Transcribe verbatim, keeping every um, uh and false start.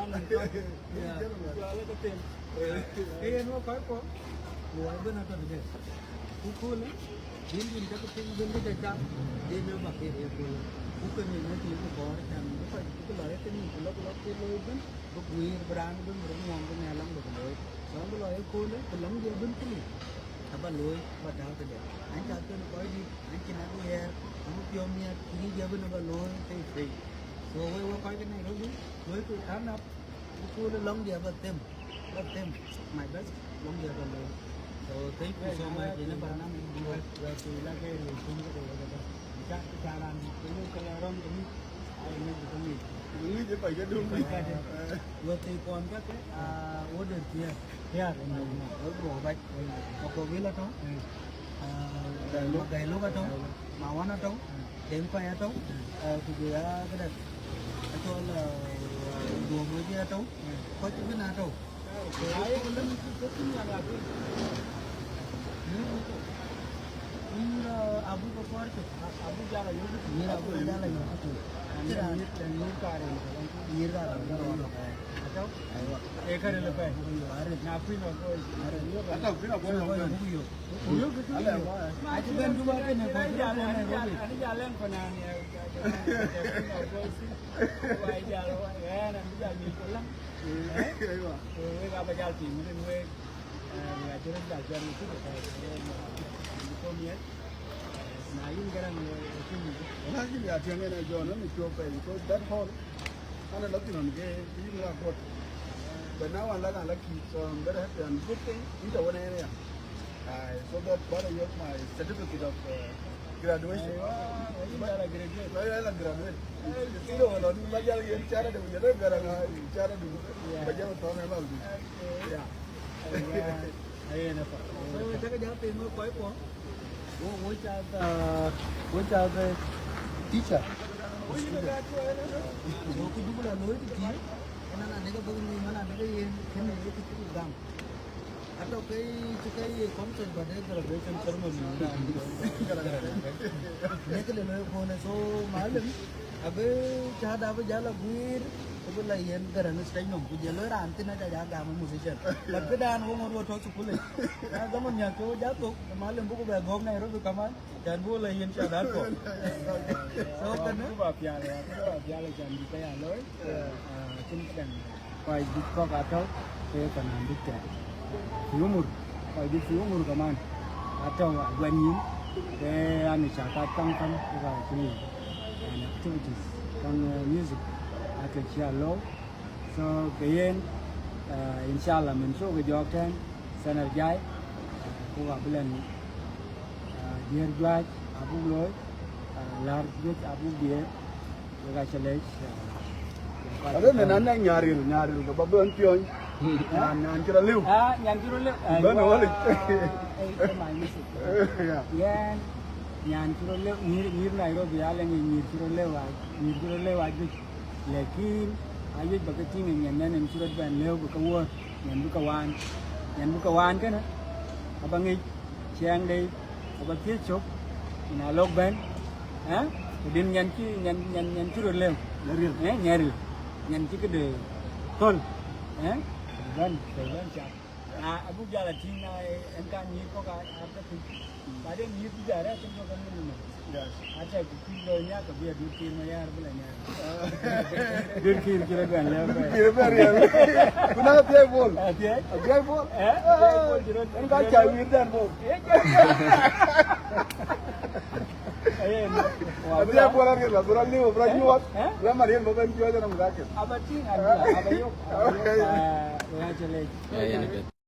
Jɔl, jɔl ke tem. Ke yen wek kɔc kuɔ, luɔi ëbën atɔ̈ tëde. Ku köölë, din din cakë piŋ ëbën ke ca cam, din ë bak ke ye köölë. Ku ke nin ë tim ku kɔɔr can bï kɔc bï lɔ ye ke nin ku lɔ ku lɔ ke looi ëbën, bï guiir bï raan ëbën bï rɔt ŋuɔm bï Nhialic bï ke looi. Cɔl bï lɔ ye köölë, ku lɔŋdiɛ̈ ëbën ku liu. Aba looi, aba tääu tëde. An ca thën kɔc dït, an cïn aduɛɛr, an piɔ̈u miɛt, ku ŋic ëbën aba looi, thei thei. So wek, wek kɔc ke Nairobi, luɔi ku turn up, ku köölë lɔŋdiɛ̈ aba them, aba them, my best, lɔŋdiɛ̈ aba looi. So thank you so much, yen ë barnamij dït. Wek, wek, wek, wek, wek, wek, wek, wek, wek, ca, ca raan dït, ke yök ke la rɔ̈m ke mïth. Ŋic ë kɔc ke dum. Wek thii kuɔn kakë, aa, wo dɛ̈t thiëër, thiëër ëmɛn, wo duɔ̈k bac, Makɔbil atɔ̈, aa, Magɛi Lok atɔ̈, Mawan atɔ̈, Deŋ Kɔc atɔ̈, aa, ku jɔ ya këdäŋ, acɔl, aa, Duɔ̈k Mec atɔ̈, kɔc ëbën atɔ̈. Nyïïr, uh, abuk ë kɔɔr cök, abuk jal a yök. Nyïïr abuk jal a yök. Nyïïr, nyïïr kaar ë, nyïïr kaar ë, atɔ̈. Ee këril ë pɛ̈i. Na kuïn abuk. Atɔ̈ kuïn abuk yök. Yök. Acï bɛ̈n Juba kënë, kɔc jal, an jal, an jal lɛ̈ŋ kɔn an ya, ya, ya, ya, kuïn abuk. Wai jal, wai, ɣɛn, an jal nyuc kɔn läŋ. Aiwa. Wek aba jal tim rin wek. Eh, wek acï röt jal jɔt në Juba, eh, eh, në kom yen. Eh, na yïn Garaŋ, eh, eh, tim yïn. Wala yïn ya tiɛŋ en a jɔn, në cuɔp pɛi, because that hall, ana la thïn ke, yïn la kuɔt. But now I'm like, I'm lucky, so I'm very happy and good thing, yïn tɔ̈ wën en ya. Ah, so that, that is my certificate of, uh, graduation. Aiwa, yïn jal a graduate. Aiwa, jal a graduate. Yïn jal a graduate. Yïn jal a graduate. Yïn jal a graduate. Yeah. Ba jal a tɔ̈ në lɔl dït. Okay. Yeah. Ayen apath. So, cakë jam piny wek kɔc kuɔ. Wo, wo cath, ah, wo cath, eh, teacher. So, ku duk la looi tëthiin, ënɔn adek abäk nïïm, ënɔn adek yen, kënë ye kë cï gam. Atɔ̈ ke cï ke ye concert, but ë graduation ceremony. Nek le looi kone, so, malim. Abï cäät abï jal a guiir, ku bï la yen Garaŋ stage nɔm, ku jël loi raan thïn aca ja gam ë musician. But këdan wo ŋot wo tɔ̈ thukul yic. Na zaman nya ke wo ja thok, malim buku bɛ gɔ̈k Nairobi kaman, can bï wo la yen cäät atɔ̈. So, kënë. Ku ba pial, ku ba pial can bï ke ya looi. Ah, cïn këdäŋ. Kɔc dït kɔ̈k atɔ̈ ke ye kanan dït tɛ̈n. Fi umur, kɔc dït fi umur kaman atɔ̈ aguɛn nyin, ke an ë cakat käŋ käŋ, ke ka cï nyin. And activities käŋ, eh, music, ake cï a looi. So, ke yen, eh, inshallah, mën cuk ke jɔɔk tɛ̈n, thanë jai, eh, ku abï lɛ̈n, eh, diëër juëc abuk looi, eh, lär juëc abuk diëër, wek acä lec, eh, wek acä lec. Ade mën an nɛn nyaril, nyaril ke ba bɛ̈n piɔ̈ny. Nyan, nyan cï rɔt lëu. Ah, nyan cï rɔt lëu. Bɛ̈n wali. Ah, eh, eh, my message. Yeah. Yen, nyan cï rɔt lëu, nyïïr, nyïïr Nairobi, alɛŋ nyïïr cï rɔt lëu, ah, nyïïr cï rɔt lëu, ah, juëc. Lakin, awiëc ba ke tïŋ ë nyan nɛn en cï rɔt bɛ̈n lëu bï ke wuɔ̈ɔ̈r, nyan bï ke waan. Nyan bï ke waan kënë, aba ŋic ciɛɛŋde, aba thiëëc cök, yen alɔ̈k bɛ̈n, eh? Ku din nyan cï, nyan, nyan, nyan cï rɔt lëu. Nyaril. Eh, nyaril. Nyan cï këde thöl, eh? Bɛ̈n, bɛ̈n cath. Ah, abuk jal a tïŋ na, eh, en kan nyïïr kɔ̈k a, a tɔ̈ piny. Baden nyïïr bï jal rɛ̈ɛ̈r cïn tɔ̈ ke mïn ëmën. Yes. Atek ku kuc lɔ nyak ke bï a Dur Kiir Mayar bï la nyak. Dur Kiir cï rɔt bɛ̈n lɛ̈k bɛ̈n. Dur Kiir bɛ̈n riɛl. Ku na Athiɛɛi Bol. Athiɛɛi? Athiɛɛi Bol. Eh? Athiɛɛi Bol cï rɔt. En ka cä wir dɛn Bol. Eh, cä. Ayen. Athiɛɛi Bol ariɛl, bï rɔt liu, bï rɔt nyuɔɔth. Eh? Rɛm ariɛl bï bɛ̈n piɔ̈ɔ̈c ënɔm dhakë. Aba tïŋ, aba, aba yök, aba yök. Okay. Ah, wek acä lec. Yeah, yeah, yeah.